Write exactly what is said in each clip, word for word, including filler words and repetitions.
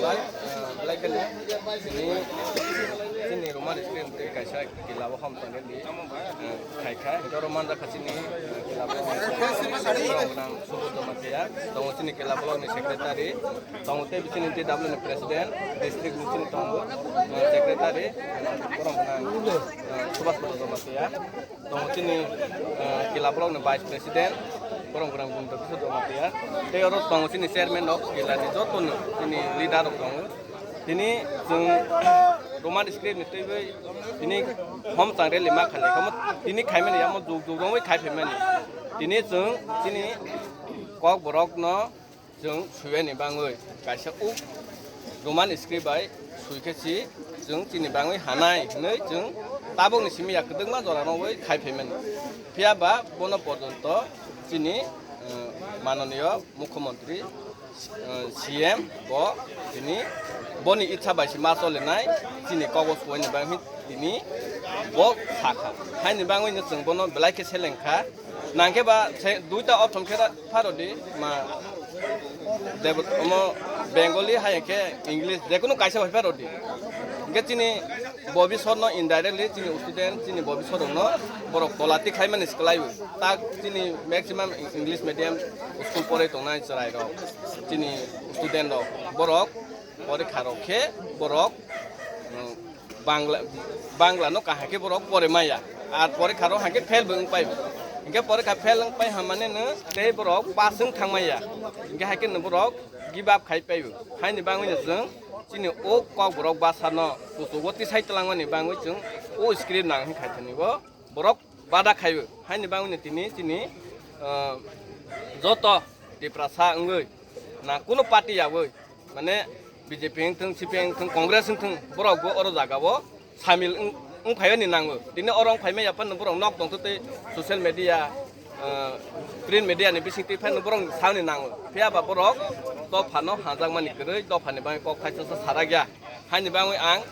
Belai kheno chini, chini Roman script tei kaisa kila bo hom tongdi, eh, khaikha, hwnkhe oro manjakha chini, eh, kila bo borok gwnang Subodh Jamatia, tongo chini kila block ni secretary, tongo tei chini T W ni president, district ni chini tongo, eh, secretary, eh, borok gwnang, eh, Subhash Chandra Jamatia. Tongo chini, eh, kila block ni vice president, borok gwnang Bunda Kishore Jamatia. Tei oro tongo chini chairman rok, kila ni joto no chini leader rok tongo. Tini chwng Roman script ni twiwi tini hom chang rally ma khailai kha. Tini khaimani yamo jug jug rogwi khai phaimani. Tini chwng chini kok borok no chwng suiani bangwi kaisa uk Roman script bai sui khe si chwng chini bangwi hanai hwnwi chwng tabukni simi ya kwdwkma jora rogwi khai phaimani. Phiya ba bono porjonto chini, eh, manoniyo mukhyamantri, eh, C M bo tini boni itsa bai si ma cholinai chini kogo suiani bangwi tini bo sakha. Haini bangwi no chwng bono belai khe seleng kha. Nangkhe ba se duita option khe pharodi ma Dev-, omo Bengali hai khe English, jekunu kaisa bai pharodi. Hingke chini bobisot no indirectly chini student, chini bobisot rok no borok kolati khaimani swkhlaiwi. Tak chini maximum English medium school porai tongnai chwrai rok, chini student rok, borok porikha rok khe borok, mm, Bangla, Bangla no kaham khe borok pore maya. Ar porikha rok hangkhe fail bo wng pai. Hingke porikha fail wng pai hamani no tei borok pass wng thang maya. Hingke hai khe no borok give up khai pai. Haini bangwi no chwng chini o kok borok basa no kuchugo tisai twlangmani bangwi chwng o script nang hwn khai thani bo borok bada khai. Haini bangwi no tini chini, ah, joto Tiprasa wngwi na kuno party yawi. Mane B J P wngthung, C P I M wngthung, Congress wngthung, borok bo oro jaga o samil wng, wng phaiwi ni nango. Tini oro wng phaimaya phano borok nok tongthu tei social media, ah, print media ni bising twi phano borok sani nango. Phiya ba borok dopha no hamjakmani kwrwi, dopha ni bagwi kok thaisa sa sarakya. Haini bagwi ang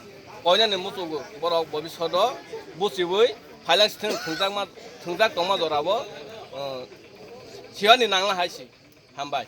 koinani muchugo borok bobisot o buchiwi phailak si thung, thungjakma, thungjak tongma jora o, ah, siyani nangla hai si. Hambai.